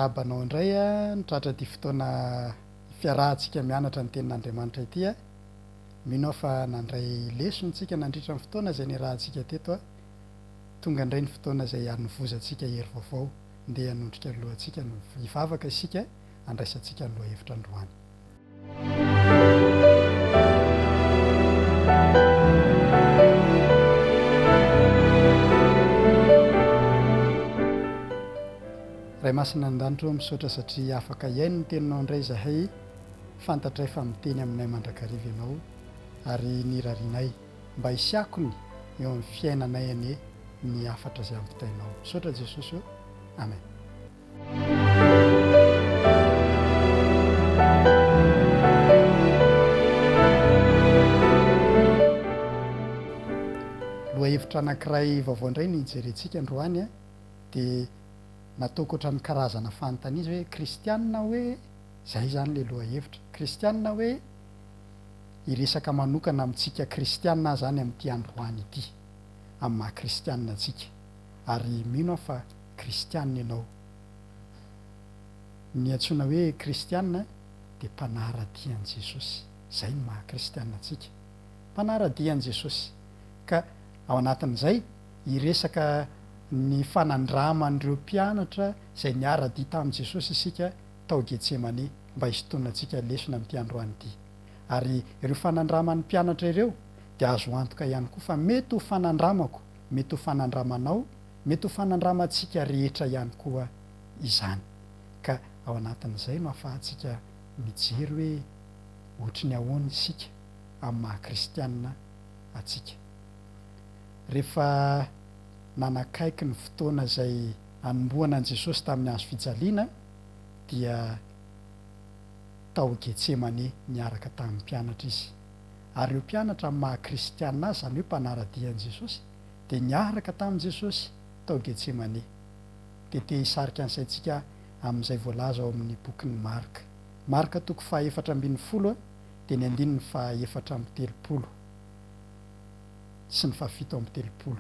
Miarahaba anao indray ny tratra ity fotoana fiarahantsika mianatra ny tenin'Andriamanitra ity. Mino aho fa nandray lesona isika nandritra ny fotoana izay niarahantsika teto. Tonga indray ny fotoana izay hanovozantsika hery vaovao. Ndeha hanondrika ny lohantsika hivavaka isika handraisantsika ny lohahevitra androany. Ray Masina any an-danitra ô, misaotra satria afaka hihaino ny Teninao indray izahay, fantatray fa miteny aminay mandrakariva Ianao, ary nirarianay mba hisy akony eo amin'ny fiainanay anie ny hafatra izay ampitainao. Misaotra Jesosy ô. Amen. Lohahevitra anankiray vaovao indray ny jerentsika androany dia nataoko ohatran'ny karazana fanontaniana izy hoe kristianina hoe izay izany ilay lohahevitra kristianina hoe hiresaka manokana amintsika kristianina aho izany amin'ity androany ity amin'ny maha kristianina antsika ary mino aho fa kristianina ianao. Ny antsoina hoe kristianina dia mpanara-dia an'i Jesosy. Izay no maha kristianina antsika. Mpanara-dia an'i Jesosy. Ka ao anatin'izay, hiresaka ny fanandraman'ireo mpianatra izay niara-dia tamin'i Jesosy isika tao Getsemane mba hisintonantsika lesona amin'ity androany ity. Ary ireo fanandraman'ny mpianatra ireo dia azo antoka ihany koa fa mety ho fanandramako, mety ho fanandramanao, Mety ho fanandramantsika rehetra ihany koa izany. Ka ao anatin'izay no ahafahantsika mijery hoe ohatry ny ahoana isika amin'ny maha kristiana antsika. Rehefa nanakaiky ny fotoana izay hanombohana an'i Jesosy tamin'ny hazo fijaliana dia tao Getsemane niaraka tamin'ny mpianatra izy. Ary ireo mpianatra amin'ny maha kristiana azy, izany hoe mpanara-dia an'i Jesosy, dia niaraka tamin'i Jesosy tao Getsemane. Dia te hisarika ny saintsika amin'izay voalaza ao amin'ny bokin'i Marka. Marka toko faha 14 dia ny andininy faha 34 sy ny faha 37.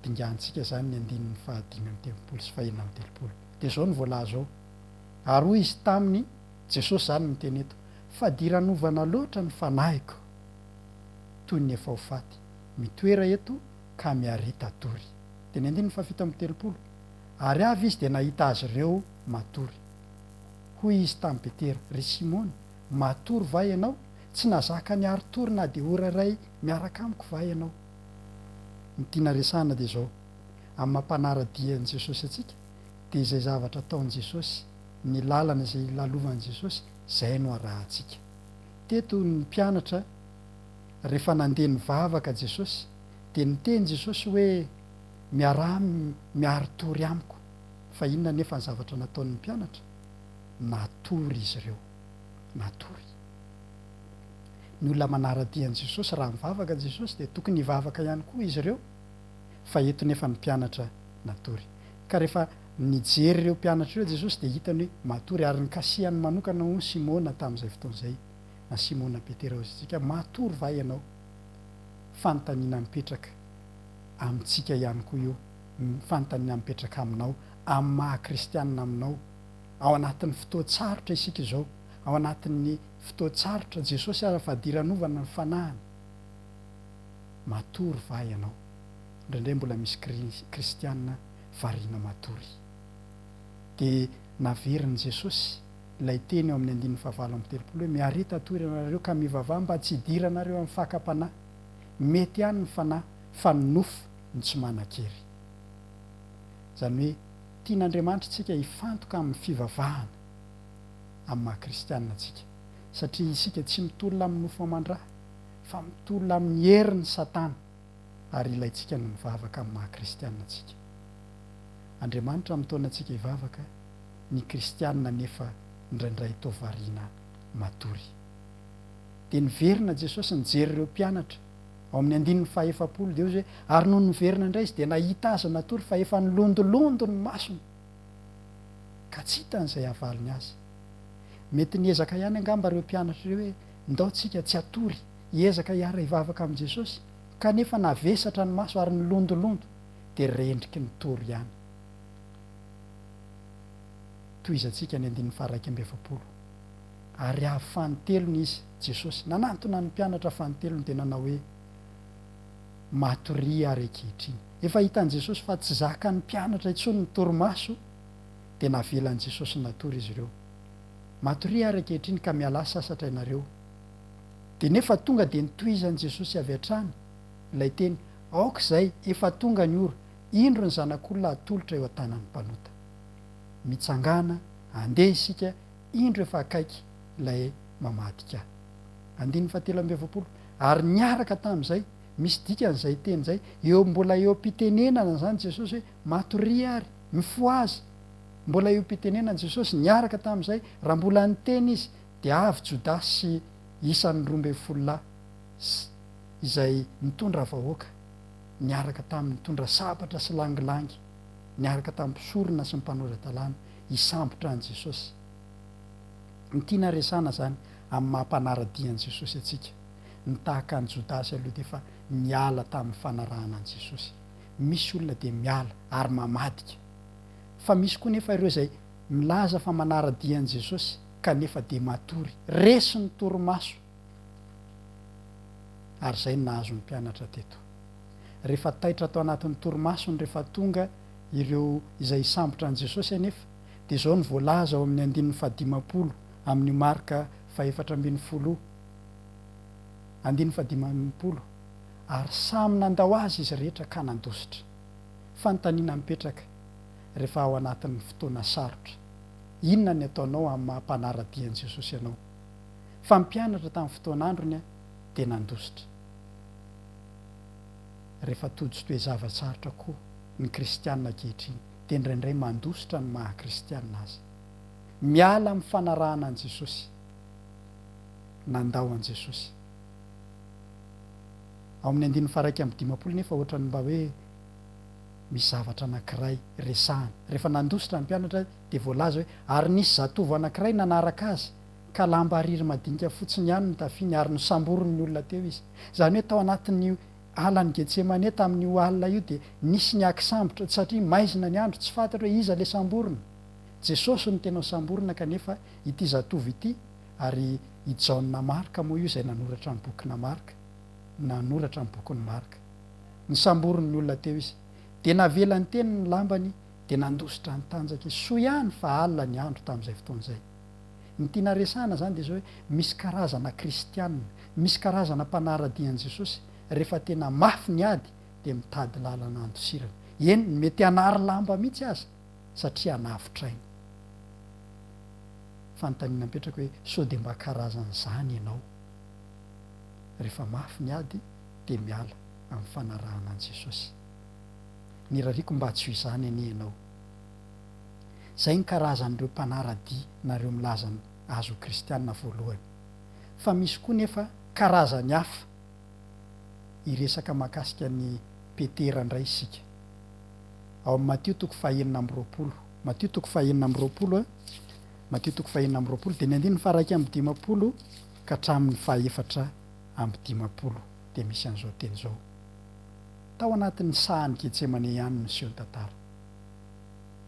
Dinganintsika izany ny andininy faha 35 sy faha 36. Dia izao no voalaza ao, Ary hoy izy taminy, Jesosy izany miteny eto, Fadiranovana loatra ny fanahiko, toy ny efa ho faty. Mitoera eto ka miareta tory. Dia ny andininy faha-37, Ary avy izy dia nahita azy ireo matory. Hoy izy tamin'i Petera, Ry Simona, matory va ianao? Tsy nazaka niari-tory na dia ora iray miaraka amiko va ianao? Ny tiana resahina dia izao, amin'ny maha mpanara-dia an'i Jesosy antsika, dia izay zavatra ataon'i Jesosy, ny lalana izay lalovan'i Jesosy, izay no arahantsika. Teto ny mpianatra Rehefa nandeha nivavaka Jesosy, dia niteny Jesosy hoe, Miaraha miari-tory amiko. Fa inona anefa ny zavatra nataon'ny mpianatra? Natory izy ireo. Natory. Ny olona manara-dia an'i Jesosy, raha mivavaka Jesosy, dia tokony hivavaka ihany koa izy ireo. Fa eto nefa ny mpianatra natory. Ka rehefa nijery ireo mpianatra ireo Jesosy, dia hitany hoe matory, ary nikasihany manokana hono Simona tamin'izay fotoana izay. na Simona Petera hozy isika, matory va ianao? Fanontaniana mipetraka amintsika ihany koa io, fanontaniana mipetraka aminao, amin'ny maha kristianina aminao. Ao anatin'ny fotoan-tsarotra isika izao, ao anatin'ny fotoan-tsarotra, Jesosy aza fadiranovana ny fanahiny. Matory va ianao? Indraindray mbola misy kristianina variana matory. Dia naverin'i Jesosy ilay teny ao amin'ny andininy fahavalo amby 30 hoe, Miareta tory ianareo ka mivavaha mba tsy hidiranareo amin'ny fakam-panahy. Mety ihany ny fanahy fa ny nofo no tsy manan-kery. Izany hoe tian'Andriamanitra isika hifantoka amin'ny fivavahana amin'ny maha kristianina antsika satria isika tsy mitolona amin'ny nofo aman-dra fa mitolona amin'ny herin'i Satana ary ilaintsika ny mivavaka amin'ny maha kristianina antsika. Andriamanitra mitaona antsika hivavaka. ny kristianina nefa indraindray toa variana matory. Dia niverina Jesosy nijery ireo mpianatra, ao amin'ny andininy faha-40 dia hoy izy hoe, ary nony niverina indray izy dia nahita azy natory fa efa nilondolondo ny masony ka tsy hitany izay havaliny azy. Mety niezaka ihany angamba ireo mpianatra ireo hoe ndao tsika tsy hatory, hiezaka hiara-hivavaka amin'i Jesosy, kanefa navesatra ny maso ary nilondolondo dia rendriky ny tory ihany. Tohizantsika ny andininy faha-41. Ary avy fanintelony Izy, Jesosy, nanantona ny mpianatra fanintelony dia nanao hoe, Matoria ary ankehitriny. Efa hitan'i Jesosy fa tsy zakan'ny mpianatra intsony ny torimaso, dia navelan'i Jesosy natory izy ireo. Matoria ary ankehitriny ka mialà sasatra ianareo. Dia nefa tonga dia nitohizan'i Jesosy avy hatrany ilay teny, Aoka izay, efa tonga ny ora, indro ny Zanak'olona hatolotra eo an-tanan'ny mpanota. Mitsangàna, andeha isika, indro efa akaiky ilay mamadika ahy. Andininy fahatelo amby efapolo, Ary niaraka tamin'izay, misy dikany izay teny izay, eo mbola eo am-pitenenana izany Jesosy hoe, Matoria ary, mifohaza. Mbola eo am-pitenenana Jesosy, niaraka tamin'izay, raha mbola niteny Izy, dia avy Jodasy sy isan'ny 12 lahy, sy izay nitondra vahoaka, niaraka taminy, nitondra sabatra sy langilangy, niaraka tamin'ny mpisorona sy ny mpanora-dalàna, hisambotra an'i Jesosy. Ny tiana resahana izany amin'ny maha mpanara-dia an'i Jesosy antsika, ny tahaka an'i Jodasy aloha dia efa niala tamin'ny fanarahana an'i Jesosy. Misy olona dia miala ary mamadika. Fa misy koa nefa ireo izay milaza fa manara-dia an'i Jesosy kanefa dia matory, resin'ny torimaso. Ary izay no nahazo ny mpianatra teto. Rehefa taitra tao anatin'ny torimasony rehefa tonga ireo izay hisambotra an'i Jesosy anefa dia izao no voalaza ao amin'ny andininy fahadimampolo amin'io Marka fahefatra ambin'ny folo io, andininy fahadimampolo, Ary samy nandao Azy izy rehetra ka nandositra. Fanontaniana mipetraka, rehefa ao anatin'ny fotoana sarotra, inona ny ataonao amin'ny maha mpanara-dia an'i Jesosy anao? Fa ny mpianatra tamin'ny fotoan'androny dia nandositra. Rehefa tojo toe-java-tsarotra koa ny kristiana ankehitriny, dia indraindray mandositra ny maha kristiana azy. Miala amin'ny fanarahana an'i Jesosy. Nandao an'i Jesosy. Ao amin'ny andininy faha-51 nefa ohatran'ny mba hoe misy zavatra anankiray resahana. Rehefa nandositra ny mpianatra dia voalaza hoe, Ary nisy zatovo anankiray nanaraka azy, ka lamba hariry madinika fotsiny ihany no tafiny, ary nosamborin'ny olona teo izy. Izany hoe tao anatin'io alan'i Getsemane tamin'io alina io dia nisy niaky sambotra, satria maizina ny andro, tsy fantatra hoe iza ilay samborina. Jesosy no tena hosamborina kanefa ity zatovo ity, ary i Jaona Marka moa io izay nanoratra ny bokina Marka, nanoratra ny bokin'i Marka. Nosamborin'ny olona teo izy. Dia navelany teny ny lambany, dia nandositra nitanjaka izy. Soa ihany fa alina ny andro tamin'izay fotoana izay. Ny tiana resahana izany dia izao hoe misy karazana kristiana, misy karazana mpanara-dia an'i Jesosy, rehefa tena mafy ny ady dia mitady lalana handosirana. Eny, mety hanary lamba mihitsy aza satria hanavotra aina. Fanontaniana mipetraka hoe sao dia mba karazan'izany ianao? Rehefa mafy ny ady dia miala amin'ny fanarahana an'i Jesosy. Ny irariako mba tsy ho izany anie ianao. Izay ny karazan'ireo mpanara-dia nareo milaza azy ho kristiana voalohany. Fa misy koa nefa karazany hafa. Hiresaka mahakasika an'i Petera indray isika. Ao amin'ny Matio toko faha-26. Matio toko faha-26 a. Matio toko faha-26 dia ny andininy faha-51 ka hatramin'ny faha-54 dia misy an'izao teny izao. Tao anatin'ny sahan'i Getsemane ihany no niseho ny tantara.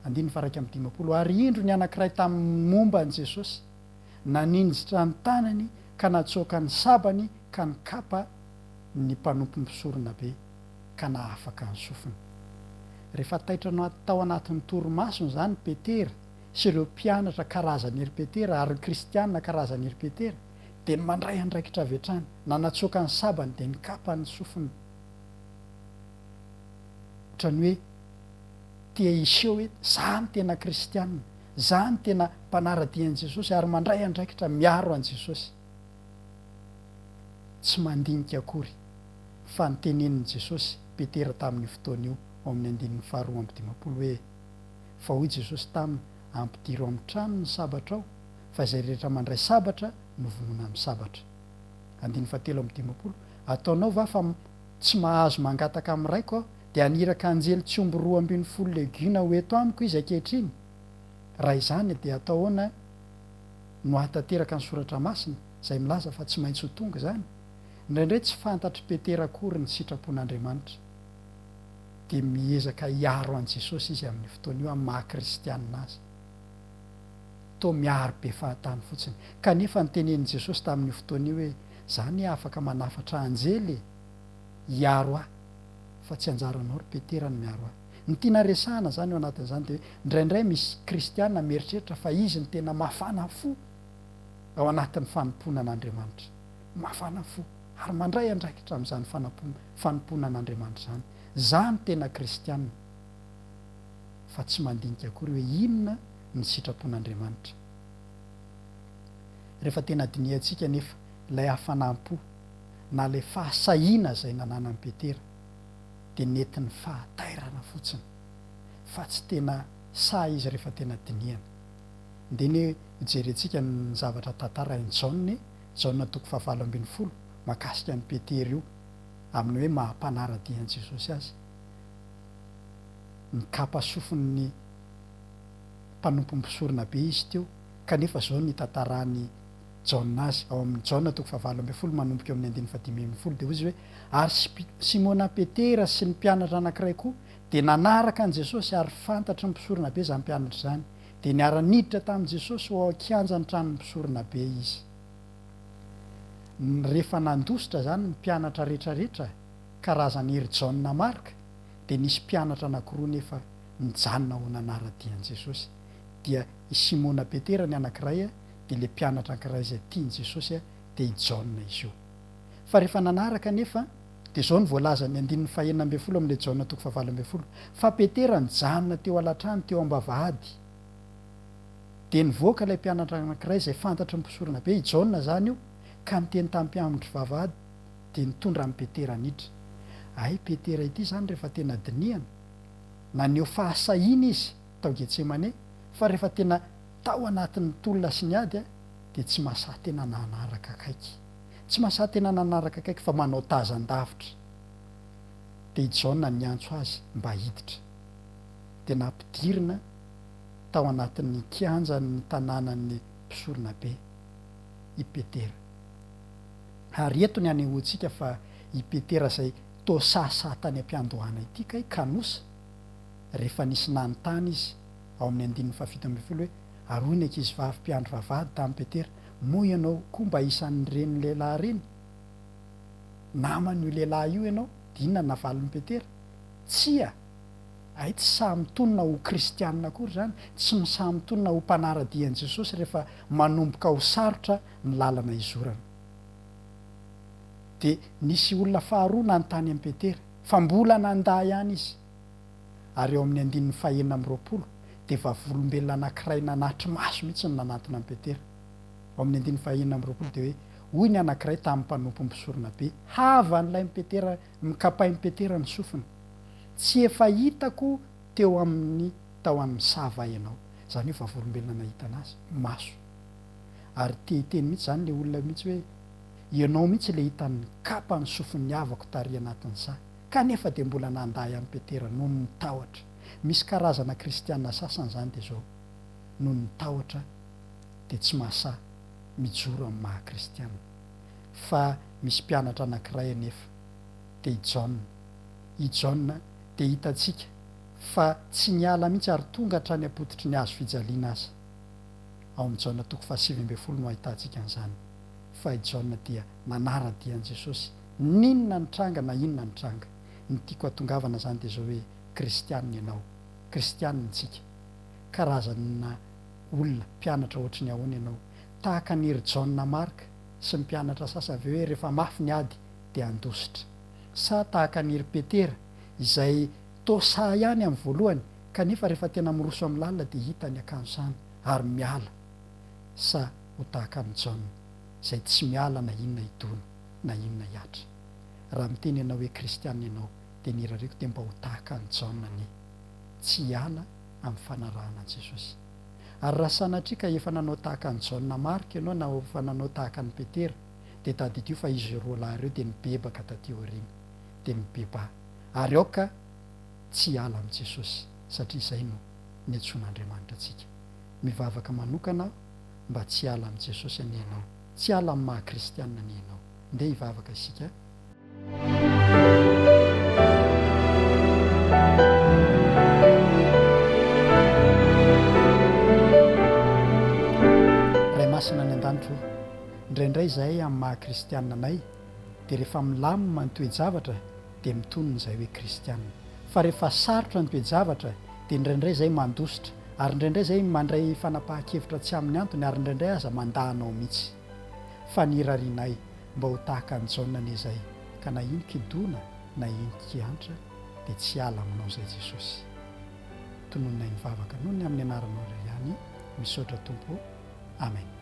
Andininy faha-51, Ary indro ny anankiray tamin'ny momba an'i Jesosy, naninjitra ny tanany ka natsoaka ny sabany ka nikapa ny mpanompo mpisoronabe ka nahafaka ny sofiny. Rehefa taitra tao anatin'ny torimasony izany Petera sy ireo mpianatra karazan'i ry Petera ary ny kristiana karazan'i ry Petera dia ny mandray andraikitra avy hatrany, nanatsoaka ny sabany dia nikapa ny sofiny. Ohatran'ny hoe te hiseho hoe za no tena kristiana, za no tena mpanara-dia an'i Jesosy ary mandray andraikitra miaro an'i Jesosy. Tsy mandinika akory fa notenenin'i Jesosy Petera tamin'io fotoana io ao amin'ny andininy faharoa amby dimampolo hoe, Fa hoy Jesosy taminy, Ampidiro amin'ny trano ny sabatrao, fa izay rehetra mandray sabatra no vonoina amin'ny sabatra. Andininy fahatelo amby dimampolo, Ataonao va fa tsy mahazo mangataka amin'ny Raiko aho, dia haniraka anjely tsy omby 12 legiona ho eto amiko izy ankehitriny? Raha izany dia atao ahoana no hahatanteraka ny Soratra Masina, izay milaza fa tsy maintsy ho tonga izany? Indraindray tsy fantatr'i Petera akory ny sitrapon'Andriamanitra. Dia miezaka hiaro an'i Jesosy izy amin'io fotoana io, amin'ny maha-kristianina azy. Toa miaro be fahatany fotsiny. Kanefa notenenin'i Jesosy tamin'io fotoana io hoe, Za anie afaka manafatra anjely e! Hiaro ahy. Fa tsy anjaranao ry Petera ny miaro ahy. Ny tiana resahana izany ao anatin'izany dia hoe, indraindray misy kristiana mieritreritra fa izy no tena mafana fo ao anatin'ny fanompoana an'Andriamanitra. Mafana fo ary mandray andraikitra amin'izany fanompoana an'Andriamanitra izany. Za no tena kristiana. Fa tsy mandinika akory hoe inona ny sitrapon'Andriamanitra. Rehefa tena dinihantsika anefa ilay hafanam-po na ilay fahasahiana izay nananan'i Petera dia nentin'ny fahatairana fotsiny fa tsy tena sahy izy rehefa tena dinihana. Ndeha anie hojerentsika ny zavatra tantarain'i Jaona e, Jaona toko fahavalo 18, mahakasika an'i Petera io amin'ny hoe maha mpanara-dia an'i Jesosy azy. Nikapa sofin'ny mpanompo mpisorona be izy teo, kanefa izao no itantaran'i Jaona azy, ao amin'ny Jaona toko fahavalo 18 manomboka eo amin'ny andininy fahadimy 15, dia hoy izy hoe, Ary Simona Petera sy ny mpianatra anankiray koa dia nanaraka an'i Jesosy, ary fantatry ny mpisoronabe izany mpianatra izany, dia niara-niditra tamin'i Jesosy ho ao an-kianjan'ny tranon'ny mpisoronabe izy. Rehefa nandositra izany ny mpianatra rehetrarehetra, karazan'i ry Jaona Marka, dia nisy mpianatra anankiroa nefa nijanona ho nanara-dia an'i Jesosy. Dia i Simona Petera ny anankiray, dia ilay mpianatra ankiray izay tian'i Jesosy, dia i Jaona izy io. Fa rehefa nanaraka anefa, dia izao no voalazan'ny andininy fahenina 16 amin'ilay Jaona toko fahavalo 18, Fa Petera nijanona teo alatrano teo am-bavahady. Dia nivoaka ilay mpianatra anankiray izay fantatry ny mpisoronabe, i Jaona izany io, ka niteny tamin'ny mpiambin'ny vavahady, dia nitondra an'i Petera niditra. Hay Petera ity izany rehefa tena dinihana, naneho fahasahiana izy tao Getsemane, fa rehefa tena tao anatin'ny tolona sy ny ady dia tsy mahasahy tena nanaraka akaiky. Tsy mahasahy tena nanaraka akaiky fa manao tazan-davitra. Dia i Jaona niantso azy mba hiditra. Dia nampidirina tao anatin'ny kianjan'ny tanànan'ny mpisoronabe i Petera. Ary eto ny anehoantsika fa i Petera izay toa sahasaha tany am-piandohana ity kay kanosa rehefa nisy nanontany izy ao amin'ny andininy fahafito 17 hoe, Ary hoy ny ankizivavy mpiandry vavahady tamin'i Petera, Moa ianao koa mba isan'ireny lehilahy ireny? Naman'io lehilahy io ianao? Dia inona no navalin'i Petera? Tsia! Hay tsy sahy mitonona ho kristianina akory izany, tsy sahy mitonona ho mpanara-dia an'i Jesosy rehefa manomboka ho sarotra ny lalana izorana. Dia nisy olona faharoa nanontany an'i Petera, fa mbola nandà ihany izy. Ary eo amin'ny andininy fahenina 26, dia vavolombelona anankiray nanatri-maso mihitsy no nanantona an'i Petera. Ao amin'ny andininy fahenina 26 dia hoe, Hoy ny anankiray tamin'ny mpanompo mpisoronabe, havan'ilay Petera, nokapain'i Petera ny sofiny, Tsy efa hitako teo amin'ny tao amin'ny saha va ianao? Izany hoe vavolombelona nahita an'azy, maso. Ary te hiteny mihitsy izany ilay olona mihitsy hoe, Ianao mihitsy ilay hita nikapa ny sofin'ny havako tary anatin'ny saha. Kanefa dia mbola nandà ihany Petera noho ny tahotra. Misy karazana kristiana sasany izany dia izao, noho ny tahotra dia tsy mahasahy mijoro amin'ny maha kristiana. Fa misy mpianatra anankiray anefa, dia i Jaona. I Jaona dia hitantsika fa tsy niala mihitsy ary tonga hatrany am-pototry ny hazo fijaliana aza. Ao amin'ny Jaona toko faha 19 no ahitantsika an'izany fa i Jaona dia nanara-dia an'i Jesosy n'inona nitranga na inona nitranga. Ny tiako hatongavana izany dia izao hoe kristianina ianao, kristianina isika. Karazana olona, mpianatra ohatry ny ahoana ianao? Tahaka an'i ry Jaona Marka sy ny mpianatra sasany ve hoe rehefa mafy ny ady dia handositra? Sa tahaka an'i ry Petera izay toa sahy ihany amin'ny voalohany kanefa rehefa tena miroso amin'ny lalina dia hita ny akanjosany ary miala? Sa ho tahaka an'i Jaona izay tsy miala na inona hidona na inona hihatra? Raha miteny ianao hoe kristiana ianao dia ny irariako dia mba ho tahaka an'i Jaona anie, tsy hiala amin'ny fanarahana an'i Jesosy. Ary raha sanatria ka efa nanao tahaka an'i Jaona Marka ianao na efa nanao tahaka an'i Petera dia tadidio fa izy roa lahy ireo dia nibebaka taty aoriana. Dia mibebaha. Ary aoka tsy hiala amin'i Jesosy satria izay no niantsoan'Andriamanitra antsika. Mivavaka manokana aho mba tsy hiala amin'i Jesosy anie ianao, tsy hiala amin'ny maha kristianina anie ianao. Ndeha hivavaka isika. an-danitra o, indraindray izahay amin'ny maha kristianina anay dia rehefa milamina ny toe-javatra dia mitonona izay hoe kristianina. Fa rehefa sarotra ny toe-javatra dia indraindray izahay mandositra ary indraindray izahay mandray fanapahan-kevitra tsy amin'ny antony ary indraindray aza mandà anao mihitsy. Fa ny irarianay mba ho tahaka an'i Jaona anie izay ka na inon-kidona na inon-kiantra dia tsy hiala aminao izay Jesosy. Tononinay ny vavaka noho ny amin'ny anaranao irery ihany. Misaotra Tompo ô. Amen.